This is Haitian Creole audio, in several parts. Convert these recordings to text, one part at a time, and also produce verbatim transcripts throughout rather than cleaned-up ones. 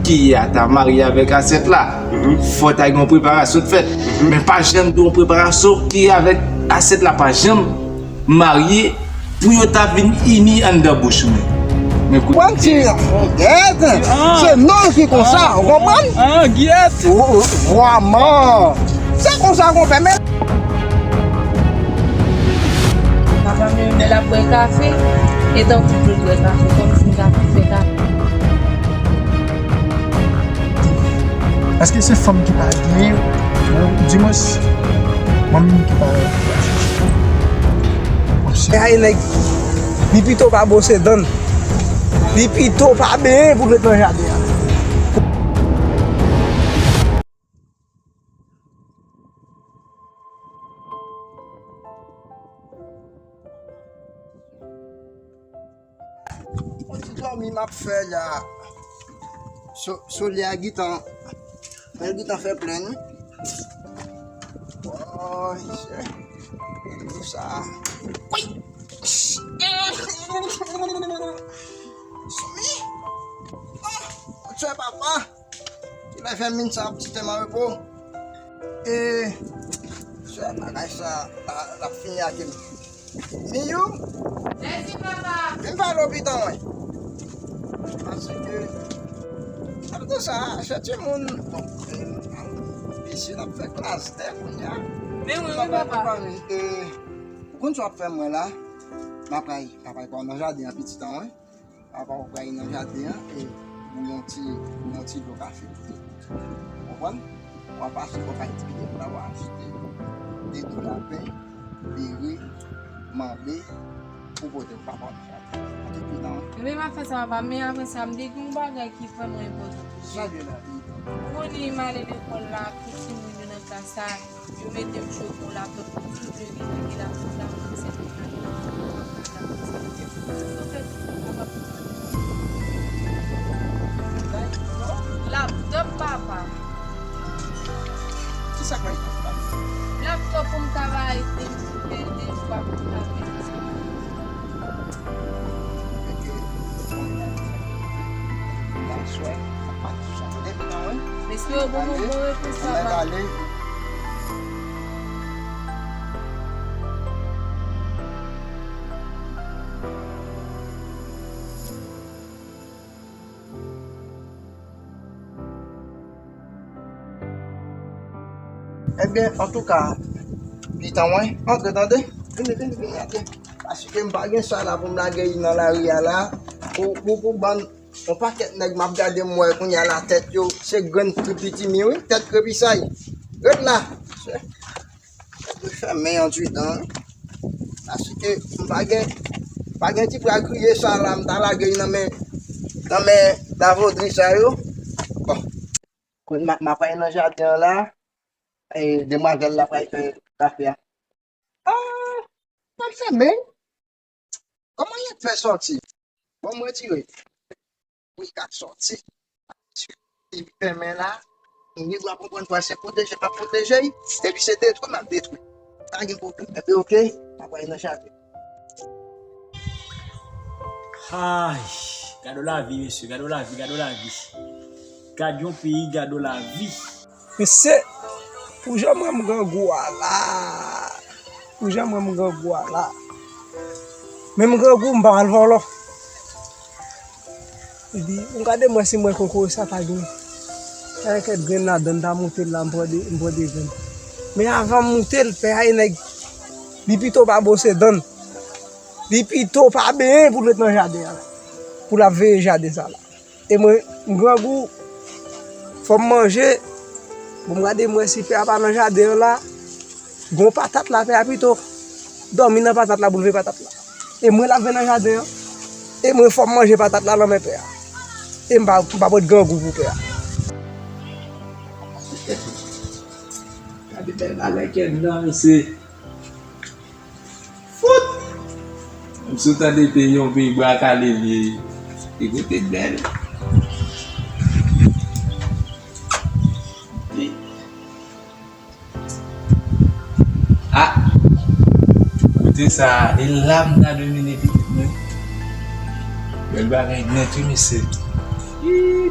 Fi a ta marye avèk asyèt la, fò ta gen yon preparasyon t fèt. Men pa janm gen yon preparasyon, fi a avèk asyèt la pa janm marye pou yo ta vin ini anndan bouch mwen. Men koute. Pran ti fongèt, se non ki konsa, ou konprann? Ah, Giet! Vrèman! Se konsa, konpè, men. Papa m, lè l ap bwè kafe, e tankou dlo l bwè kafe, kòmsi l t ap fè kafe. Èske se fanm ki pa genyen, ou, dimwens, manmi ki pa genyen? Ay, nèg, li pito pa bwose dan l. Li pito pa benyen pou l ret nan jaden an. Yon ti dòmi m ap fè la. So-, solèy a gentan, lè l gentan fè plenn wi. Woy, se pou sa. Woy! Soumi! Oh, Bondye papa! Kilè fè min sa ap ti tèm an repo? E, sè bagay sa, la, l ap fini ak li. Miyou? Mèsi, papa. Vin pale w pitan mwen. Paske, ap di sa, se timoun, bon, e, pisi l ap fè klas tè kounye a. Men wi, wi, papa. E, ou konn sa w ap fè mwen la? M ap pral, m ap pral nan jaden an pitit an, wi. Apa w pral nan jaden an e pou yon ti, yon ti dlo kafe pou li. Konprann? W ap achte yon kantite de dlo, w ap achte de dlo lapen, bere, manbe, pou pote pou papa w nan jaden an. Oke, pitan. Ebyen, m ap fè sa, papa, men apre sa, m te gen yon bagay ki vrèman enpòtan pou di. Sa gen la, pitan? Ou konnen m ale lekòl la, tout timoun yo nan klas la, yo mete m choke yon laptop pou tout yo vin li laptop la, mwen se te gade laptop la, mwen se te laptop, papa. Kisa k laptop la? Laptop pou m ka bay de, de, de jou ap travay. Mete, bon, la, swa, sa pa ti jan. Mete nan mwen. Mesye yo ban m yon bon repons, papa. Ann ale. Ebyen, antouka, pitan mwen, antre tande. Vini, vini, vini, antre. Paske m pa gen sa la pou m lage nan lari a la. Pou, pou, pou bann, yon pakèt nèg m ap gade m wè kounye a la tèt yo, se grenn kripitimi wi, tèt krepisay. Ret la. Fèmen andidan. Paske m pa gen, pa gen ti pra griye sa la, m ta lage l nan men, nan men davodri sa yo. Bon. Kounye a, m ap al nan jaden an la. E demwazèl la pral fè kafe a. Ah, pa fèmen. Kòman y ap fè sòti? Bon, m retire. Pou l ka sòti. Li fèmen la. Li dwa konprann frè se pwoteje m ap pwoteje l. Epi se detwi m ap detwi. Pa gen pwoblèm. Epi oke, m ap al nan jaden. Ay, gade lavi, mesye, gade lavi, gade lavi. Gade yon peyi, gade lavi. Mesye, pou jan m wè m grangou a la, pou jan m wè m grangou a la, men m grangou, m pa pral vòlò. Epi, m gade m wè si m wè kokoye sa ta gen, ta gen kèk grenn ladan l, ta moute l la, m pran de, m pran de grenn. Men avan m moute l, pè a e nèg, li pito pa bwose dan l. Li pito pa benyen pou l ret nan jaden an, pou l ap veye jaden sa la. E mwen, m grangou, fò m manje. Bon, m gade m wè si pè a pa nan jaden an la. Gon patat la, pè a pito dòmi nan patat la pou l veye patat la. E mwen l ap veye nan jaden an. E mwen fò m manje patat la nan men pè a. E m pa, m pa pot grangou pou pè a. Gade bèl bagay kè m nan, mesye. Fout! M sou tande peyi yon peyi bwa kale l ye. E kote bèl. Ah! Kote sa, e la m ta domine pitit mwen. Bèl bagay nèt wi, mesye. Ih!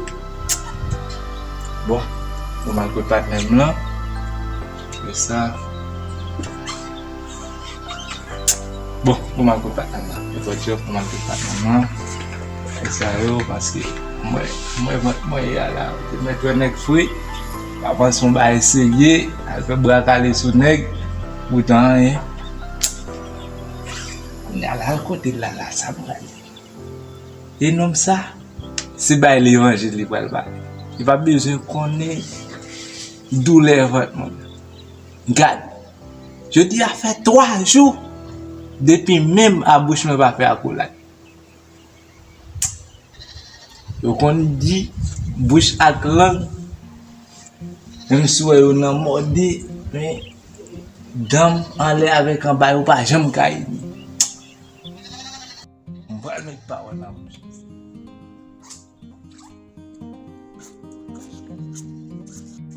Bon, nou mal kote patnè m lan. E sa. Bon, nou mal kote patnè m lan. E fò di yo, nou mal kote patnè m lan. E sa yo, paske mwen, mwen, mwen, mwen, ya la, te mèt wè nèg fri. Pa panse yon bagay serye, al fè bra kale sou nèg. Poutan, anyen. Kounye a la, al kote l la, la, sa m pral di. E nonm sa, se bay levanjil li pral bay. Li pa bezwen konnen doulè vant moun. Gad, jodi a fè twa jou depi menm a bouch mwen pa fè akolad. Yo konn di bouch ak lang, menm si w wè yo nan mòde, men dan m anlè avèk anba yo pa janm ka ini. M pral met pawòl nan bouch.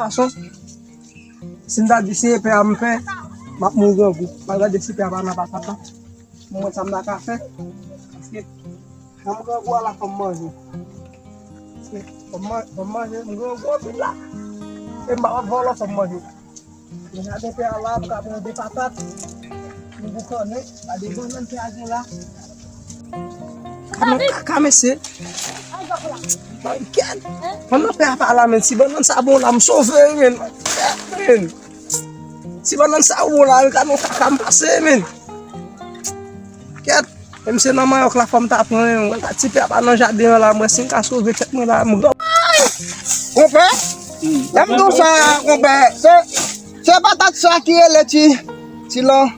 Fason, si m ta di se epè a m fè, m ap mouri grangou. M al gade si epè a pa nan patat la. Mwen sa m ta ka fè. Paske jan m grangou a la fò m manje. Fò m man- fò m manje, m grangou anpil la. E m pa p ap vòlò, fò m manje. Mwen ap epè a la, m ka pran de patat. M boukannen, pa de bannann ki agen la. Kame, kame se. Kèt. Pandan pè a pa la, men si bannann sa bon la, m sove, men. Kèt, men. Si bannann sa bon la, men ka non kaka m pase, men. Kèt. Menm se nan manyòk la fò m ta pran yon. Ti pè a pa nan jaden an la, mwen si m ka sove tèt mwen la, m gran. Konpè, lè m di w sa, konpè, se, se patat sa ki rele ti, ti lan.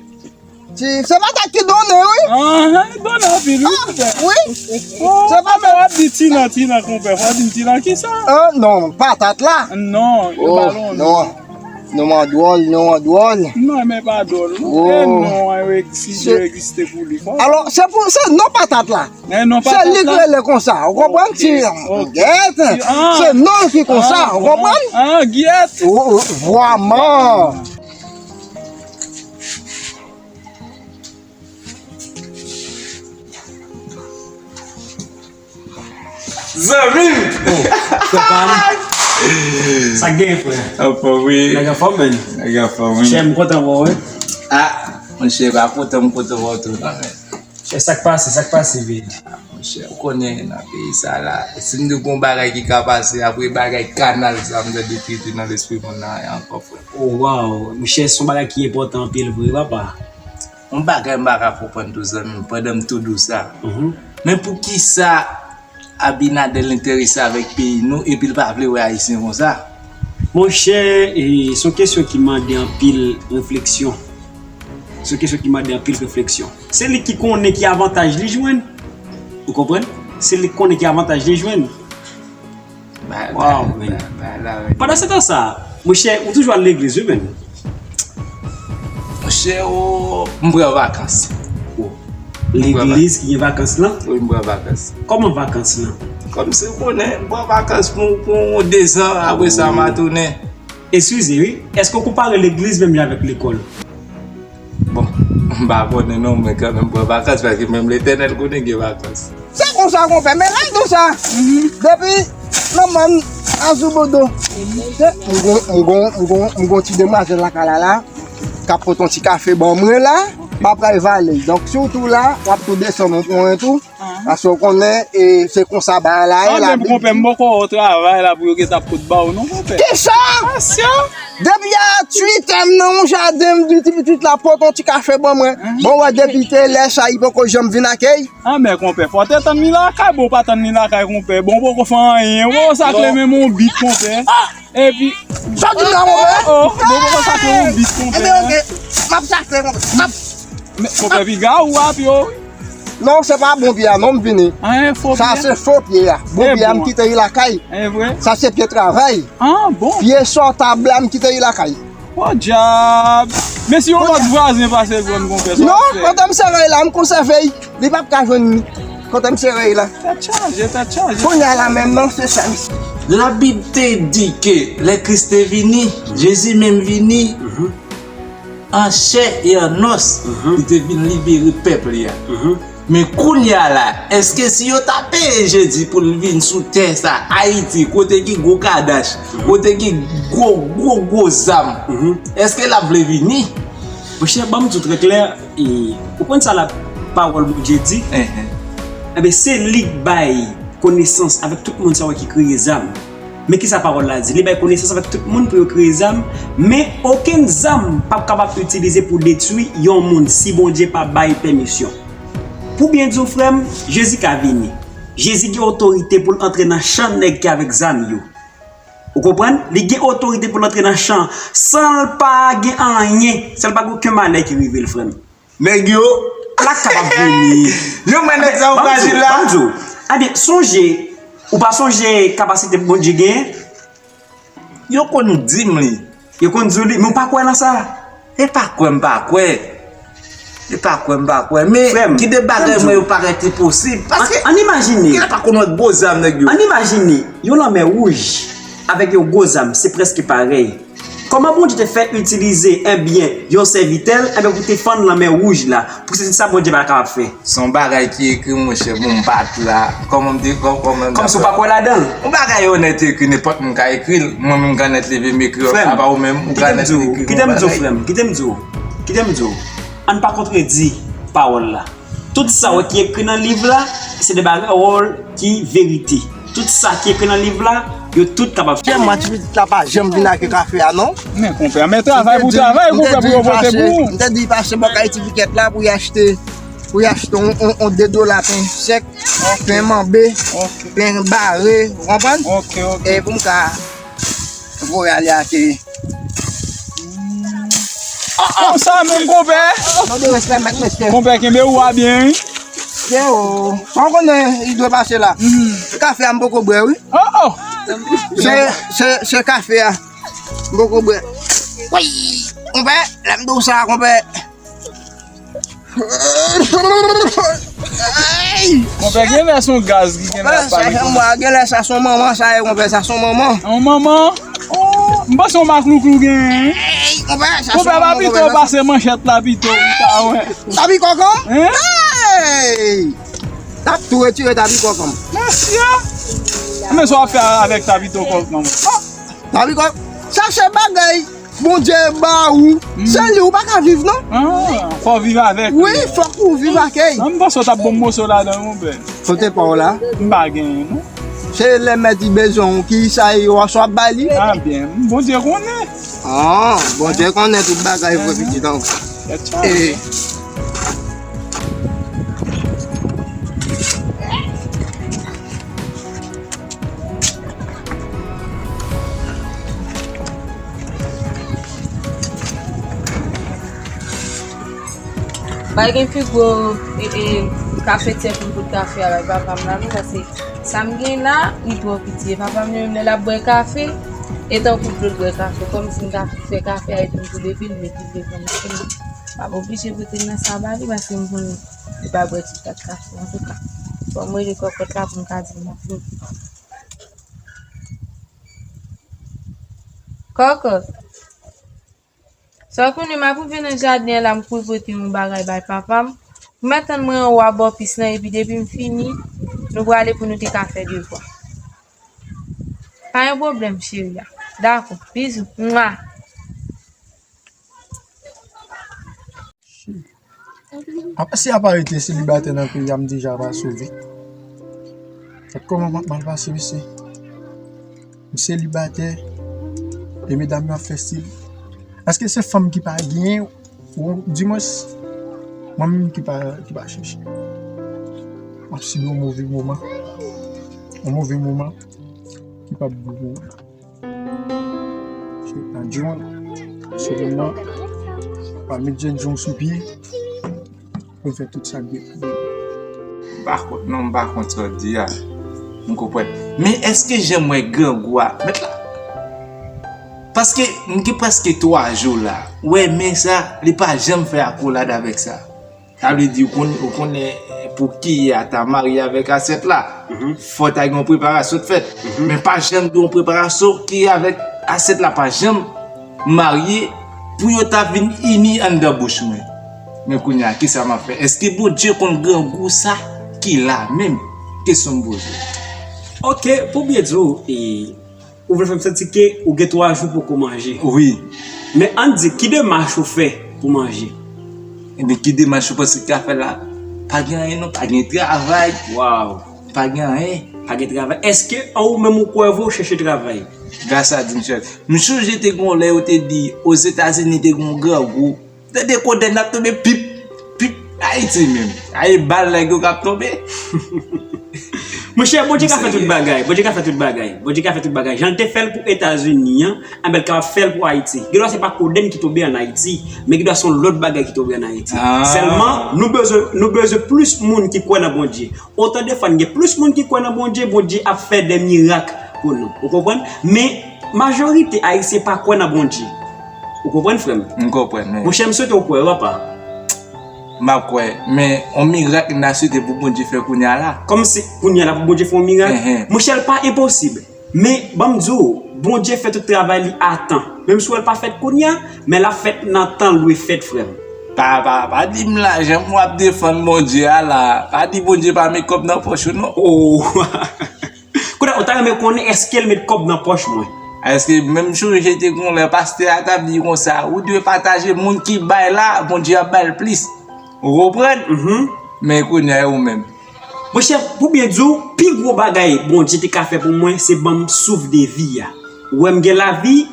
Ti, se patat ki donnen, wi. Ah, donnen anpil, wi, konpè. Wi. Se patat. W ap di ti lan, ti lan, konpè. Fò w di m ti lan ki sa? Ah, non, patat la. Non, yo pa non. Non, an dwòl, non, an dwòl. Non, men pa dwòl, non. Oh. E non, an yo egziste, yo egziste pou li. Alò, se pou, se non patat la. Se li k rele konsa, ou konprann? Ti, gèt. Se non ki konsa, ou konprann? Ah, gèt. Vrèman. Zanmi m! Oh, frè pa m. Sa k genyen, frè? Anfòm, wi. Nèg anfòm, men. Nèg anfòm, wi. Chè, m kontan wè w, wi. Ah, monchè, pa kontan, m kontan wè w tou, non, men. Chè, sa k pase, sa k pase, Vidi? Ah, monchè, ou konnen nan peyi sa la, si m di w gon bagay ki ka pase, apre bagay kanal sa m tande ki te nan lespri moun nan ankò, frè. Oh, waw, monchè, se yon bagay ki enpòtan anpil vre, papa. Yon bagay m pa ka konprann tou, zanmi m, pandan m tou di w sa. Mhm. Men poukisa Abinader enterese avèk peyi nou epi l pa vle wè Ayisyen konsa? Monchè, e, se yon kesyon ki mande anpil refleksyon. Se yon kesyon ki mande anpil refleksyon. Se li ki konnen ki avantaj li jwenn. Ou konprann? Se li ki konnen ki avantaj li jwenn. Ba, ba, ba, ba, la, wi. Pandan se tan sa, monchè, ou toujou al legliz, wi, men. Monchè, o, m pran vakans. O. Legliz ki gen vakans lan? Wi, m pran vakans. Kòman vakans lan? Kòmsi ou konnen, m pran vakans pou, pou dezan, apre sa, m a tounen. Eskize, wi. Èske w konpare legliz menm jan avèk lekòl? Bon, m pa konnen non, men kanmenm pran vakans, paske menm Letènèl konnen gen vakans. Se konsa, konpè, men lè m di w sa, depi nan mòn Azoubodo, se, m gon, m gon, m gon, m gon ti demwazèl lakay la la, k ap pote yon ti kafe ban mwen la, m ap pral vale. Donk, si w tou la, w ap tou desann yon pwen tou, paske w konnen, e, se konsa bagay la ye. Ah, la menm, konpè, m poko wè w travay la pou yo gentan ap pot ba w non, konpè. Kisa? Pasyan. Depi a uit è m nan yon jaden, m di ti pitit la pot yon ti kafe ban mwen. Bon, wè, depi te lè sa, li poko janm vin akèy. Ah, men konpè, fò w te tann li lakay, bon, w pa tann li lakay, konpè. Bon, w poko fè anyen, w poko sakle menm yon bit, konpè. Epi, sa w di m la, konpè? Oh, oh, bon, w poko sakle yon bit, konpè. Ebyen, oke, m ap sakle, konpè. M ap Men, konpè, piga ou a pye w? Non, se pa bon pye a, non, m vini. An, fo pye? Sa se fo pye a. Bon pye a, m kite li lakay. E vre? Sa se pye travay. An, bon. Pye sòtab la, m kite li lakay. Podyab! Men si yon lòt vwazen pase l pran l, konpè, sa w ap fè? Non, kote m sere l la, m konsève l. Li p ap ka jwenn kote m sere l la. Tèt chaje, tèt chaje. Kounye a la menm, non, se sa, mesye. Labib te di ke lè Kris te vini, Jezi menm vini, an chè e an nòs, li te vin libere pèp li a. Men kounye a la, èske si yo ta peye Jezi pou l vin sou tè sa, Ayiti, kote ki gwo kadach, kote ki gwo, gwo, gwo zam, èske l ap vle vini? Monchè, ban m di w trè klè, e, ou konn sa la pawòl Bondye di? Enben, se li k bay konesans avèk tout moun sa yo ki kreye zam. Men kisa pawòl la di? Li bay konesans avèk tout moun pou yo kreye zam, men okenn zam p ap kapab itilize pou detwi yon moun si Bondye pa bay pèmisyon. Pou byen di w, frè m, Jezi ka vini. Jezi gen otorite pou l antre nan chan nèg ki avèk zam yo. Ou konprann? Li gen otorite pou l antre nan chan san l pa gen anyen, san l pa gen okenn malè ki rive l, frè m. Nèg yo. L ap kapab vini. Yo mwen nèg sa yo frajil la. Ban m di w, ban m di w. Ebyen, sonje, ou pa sonje kapasite Bondye genyen? Yo konn di m li. Yo konn di w li, men w pa kwè nan sa. E pa kwè m pa kwè. E pa kwè m pa kwè. Men gen de bagay mwen yo parèt enposib. Paske ann imajine. Gen pa konn wè gwo zam nèg yo. Ann imajine, yon lanmè wouj avèk yon gwo zam, se prèske parèy. Kòman Bondye te fè itilize, ebyen, yon sèvitè l, ebyen, pou te fann lanmè wouj la, pou se sa Bondye pa kapab fè? Se yon bagay ki ekri, monchè, bon, m pa t la. Kòman m te, kò-, kòman m t ap fè? Kòmsi w pa kwè ladan l? Yon bagay onèt ekri, nenpòt moun ka ekri l. Mwen menm m ka nèt leve m ekri, apa ou menm, ou ka nèt ekri yon bagay. Kite m di w, frè m, kite m di w, kite m di w. Ann pa kontredi pawòl la. Tout sa w ki ekri nan liv la, se de bagay ki verite. Tout sa ki ekri nan liv la, yo tout kapab fèt. Kè mwen, ti pitit la pa janm vin ak kafe a, non. Men konpè, men travay pou travay, konpè, pou yo vote pou ou. M te di l pase bò kay ti pikèt la pou y achte, pou y achte on, on, on de dola pen sèk, pen manbe, pen bare, ou konprann? E pou m ka voye ale ateri. Konsa menm, konpè. Konpè, kenbe ou a byen, wi. Yo, sa w konnen, li dwe pase la. Kafe a, m poko bwè, wi. Se, se, se kafe a. M poko bwè. Woy! Konpè, lè m di w sa, konpè. Konpè, genlè se yon gaz ki genlè ap pale. Sa fè mwa, genlè sa se yon manman, sa ye, konpè, sa se yon manman. Yon manman? Oh, m panse yon maklouklou genyen. Konpè, pa pito pase manchèt la pito, ou ta wè. Tabi kòkòm? Hey! N ap tou retire tabi kòkòm. Mesye! Men sa w ap fè avèk tabi to kòkòm? Tabi kòkòm, sa se bagay Bondye ba ou, se li, ou pa ka viv, non. Fò w viv avèk li. Wi, fòk ou viv ak li. Nan m panse w t ap bon moso ladan, monpè. Kote pa w la? M pa genyen, non. Se lè mèt li bezwen w, ki sa yo, w ap bay li? A byen, Bondye konnen. Ah, Bondye konnen tout bagay, vre pitit an. Pa gen pi gwo, e, e, kafetyè pou m pot kafe a bay papa m la, non, paske sa m gen la, li twò piti. E papa m li menm, lè l ap bwè kafe, e tankou dlo l bwè kafe, kòmsi m ta fè kafe a epi m tou leve l mete l devan m. M ap oblije pote l nan sa ba li, paske m konnen li pa bwè ti kat kafe. Antouka, fò m rele kòkòt la pou m ka di l m ap vini. Kòkòt. Sa w konnen, m ap rive nan jaden an la, m kouri pote yon bagay bay papa m. Ou mèt tann mwen anwo a bò pis lan, epi depi m fini, nou prale pou nou te ka fè devwa. Pa gen pwoblèm, cheri a. Dakò. Bizou. Mwa. Apa si apa rete selibatè nan peyi a, m deja pa sove. Gad kòman m ap mal pase, mesye. M selibatè, e medam yo ap fè stil. Èske se fanm ki pa genyen, ou dimwens, mwen menm ki pa, ki pa chèche? M ap sibi yon move moman. Yon move moman ki p ap bon pou mwen. Se pa John, se Renan, pa met John John sou pye. Pou fè tout sa k gen pou fè. M pa kont non, m pa kont sa w di a. M konprann. Men èske jan m wè grangou a, mèt la? Paske m gen prèske twa jou la. Ou wè men sa, li pa janm fè akolad avèk sa. Sa vle di, ou konn-, ou konnen pou kiye a ta marye avèk asyèt la, fò ta gen yon preparasyon k fèt. Men pa janm gen yon preparasyon, kiye avèk asyèt la pa janm marye pou yo ta vin ini anndan bouch mwen. Men kounye a, kisa m ap fè? Èske Bondye konn grangou sa ki la menm? Kesyon m poze. Ok, pou byen di w, e, ou vle fè m santi ke ou gen twa jou poko manje. Wi. Men ann di, ki demach ou fè pou manje? Ebyen, ki demach ou panse ki ka fè la? Pa gen anyen non, pa gen travay. Waw. Pa gen anyen. Pa gen travay. Èske an ou menm ou kwè vre ou chèche travay? Gras a Dye, m chèche. M sonje te gen yon lè yo te di, Ozetazini te gen yon grangou. Tande kodenn ap tonbe pip, pip, Ayiti menm. Ay bal nèg yo k ap tonbe. Monchè, Bondye ka fè tout bagay. Bondye ka fè tout bagay. Bondye ka fè tout bagay. Jan l te fè l pou Etazini an, anben l kapab fè l pou Ayiti. Gen dwa se pa kodenn ki tonbe ann Ayiti, men gen dwa se yon lòt bagay ki tonbe ann Ayiti. Ah. Sèlman, nou bezwen, nou bezwen plis moun ki kwè nan Bondye. Otan de fwa n gen plis moun ki kwè nan Bondye, Bondye ap fè de mirak pou nou. Ou konprann? Men, majorite Ayisyen pa kwè nan Bondye. Ou konprann, frè m? M konprann, wi. Monchè, m swete w kwè, papa. M ap kwè, men yon mirak n ta swete pou Bondye fè kounye a la. Kòmsi kounye a la pou Bondye fè yon mirak? Enhen. Monchè, l pa enposib. Men, ban m di w, Bondye fè tout travay li a tan. Menm si w wè l pa fèt kounye a, men l ap fèt nan tan l dwe fèt, frè m. Pa, pa, pa di m la, jan w ap defann Bondye a la, pa di Bondye pa met kòb nan pòch ou non. Oh. Kounye a, ou ta renmen konnen èske l met kòb nan pòch mwen? Èske menm sonje te gen yon lè pastè a t ap di konsa, ou dwe pataje moun ki bay la, Bondye ap bay l plis. Ou konprann? Mhm. Men kounye a, e ou menm? Monchè, pou byen di w, pi gwo bagay Bondye te ka fè pou mwen, se ban m souf de vi a. Ou wè m gen lavi,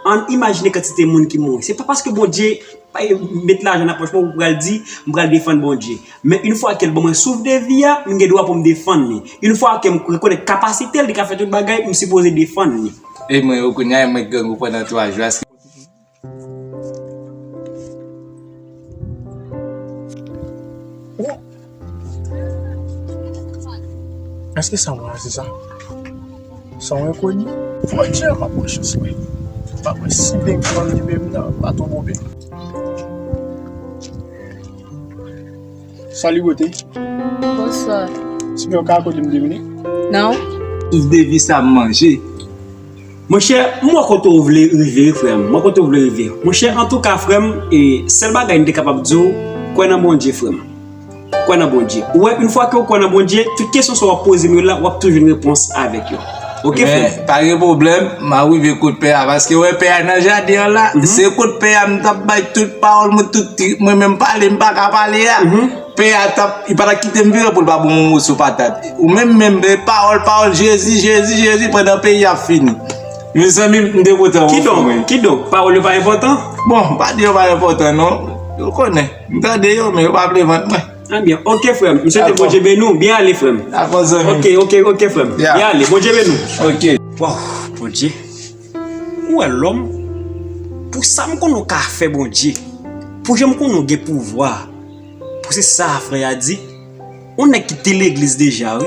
ann imajine kantite moun ki mouri. Se pa paske Bondye pa met lajan nan pòch mwen pou pral di, m pral defann Bondye. Men yon fwa ke l ban mwen souf de vi a, m gen dwa pou m defann li. Yon fwa ke m rekonèt kapasite l, li ka fè tout bagay, m sipoze defann li. E mwen, yo kounye a, mwen grangou pandan twa jou. Èske sa mwen se sa? Sa yon enkoni? Fò Dye m ap pran chans mwen. Pa mwen si ben kòm li menm nan, pa twò bon ben. Salut beauté. Bonsoir. Si nou ka akote m de minit? Non. Souf de vi sa m manje. Monchè, m wè kote w vle rive, frè m. M wè kote w vle rive. Monchè, antouka, frè m, e sèl bagay m te kapab di w, kwè nan Bondye, frè m. Kwè nan Bondye. Ou wè, yon fwa ke w kwè nan Bondye, tout kesyon sa w ap poze m yo la, w ap toujou jwenn repons avèk yo. Ok, frè m? Men, pa gen pwoblèm, m a rive kot pè a, paske wè pè a nan jaden an la, se kot pè a m t ap bay tout pawòl mwen, tout, mwen menm pale, m pa ka pale a. Pè a t ap, li pa t ap kite m vire pou l pa ban m yon moso patat. Ou menm, menm, e pawòl, pawòl, Jezi, Jezi, Jezi, pandan peyi a ap fini. Mezanmi, m te kontan wè w, frè mwen. Kidonk, kidonk, pawòl yo pa enpòtan? Bon, m pa di yo pa enpòtan, non. Yo konnen. M tande yo, men yo pa vle vant mwen. Ebyen, ok, frè m. M swete Bondye beni w. Byen ale, frè m. Dakò, zanmi. Ok, ok, ok, frè m. Byen ale. Bondye beni w. Ok. Waw, Bondye. Ou wè lòm, pou sa m konnen w ka fè, Bondye, pou jan m konnen w gen pouvwa, pou se sa frè a di, yon nèg ki te legliz deja, wi.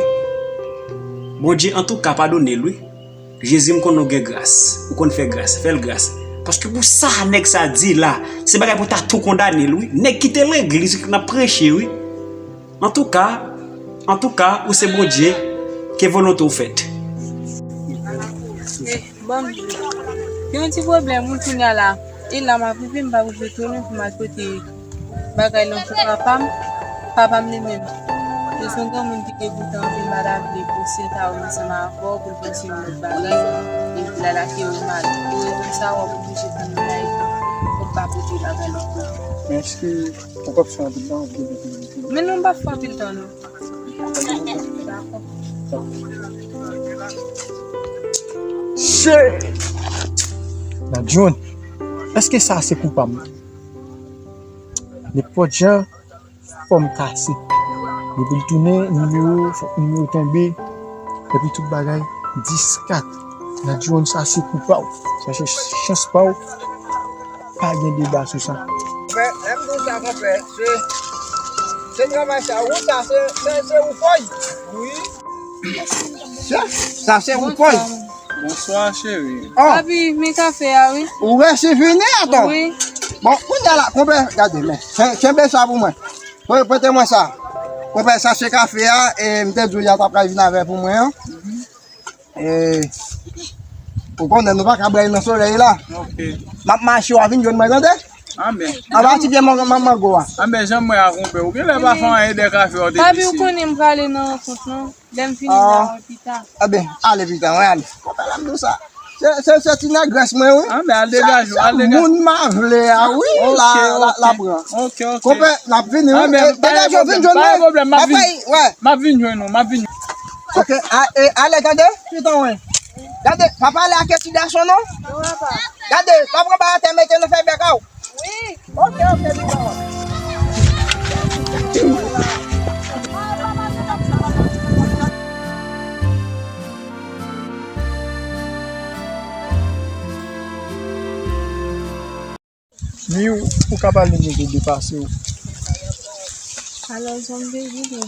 Bondye, antouka, padone l, wi. Jezi, m konnen w gen gras, ou konn fè gras, fè l gras. Paske pou sa nèg sa di la, se bagay pou ta tou kondane l, wi. Nèg ki te legliz, ki konn ap preche, wi. Antouka, antouka, ou se Bondye, ke volonte w fèt. Ban m di w. Gen yon ti pwoblèm, wi, kounye a la. E la m ap rive, m p ap rive twò lwen pou m al pote bagay lan pou papa m. Papa m li menm, se yon granmoun ki gen bouton anpil, m pa ta vle pouse l ta wè m ansanm avè w pou l panse yon lòt bagay, epi l al akeyi w mal. Pou rezon sa, w ap oblije tann mwen la epi pou m pa pote bagay lan pou ou. Men èske ou p ap fè anpil tan, ou p ap fè anpil tan? Men non, m p ap fè anpil tan, non. Shit! Nadjoun, èske sa se kou pa m? Nenpòt jan, fò m kase. Depi l tounen, nimewo, fòk nimewo tonbe. Epi tout bagay, dis kat. Nadjoun, sa se kou pa w. Sa se chans pa w. Pa gen deba sou sa. Konpè, lè m di w sa, konpè, se, se travay sa, wout sa, se, se, se woupòy. Wi. Sa, sa se woupòy. Bonswa, cheri. Oh. Papi, men kafe a, wi. Ou resi vini, atò? Wi. Bon, kounye a la, konpè, gade, men, ken-, kenbe sa pou mwen. Pre-, prete mwen sa. Konpè, sa se kafe a, e m te di w yè w ta pral vin avè l pou mwen an. E, ou konnen nou pa ka bwè l nan solèy la. Ok. M ap mache, w a vin jwenn mwen, tande? Anben. Anba ti pye mango a. Anben, jan mwen a konpè. Ou genlè pa fè anyen de kafe ou te. Papi, ou konnen m prale nan rankont lan. Lè m fini la, wè pita. Anben, ale pita, mwen ale. Konpè la m di w sa. Se se se ti nègrès mwen wi. Anben, al degaje w, al degaje w. Moun m a vle a wi, la la la pran. Ok, ok. Konpè, n ap vini wi. Anben, pa gen pwoblèm, pa gen pwoblèm, m ap vin. M ap vin jwenn ou, m ap vin. Ok, ale tande, pitan mwen. Gade, pa pale ak ti gason non. Gade, pa pran ba atè mete nan fèy bèk a w. Wi. Ok, ok, pitan. Ni ou ka pale nou de depase w. Alò, jan m te di w,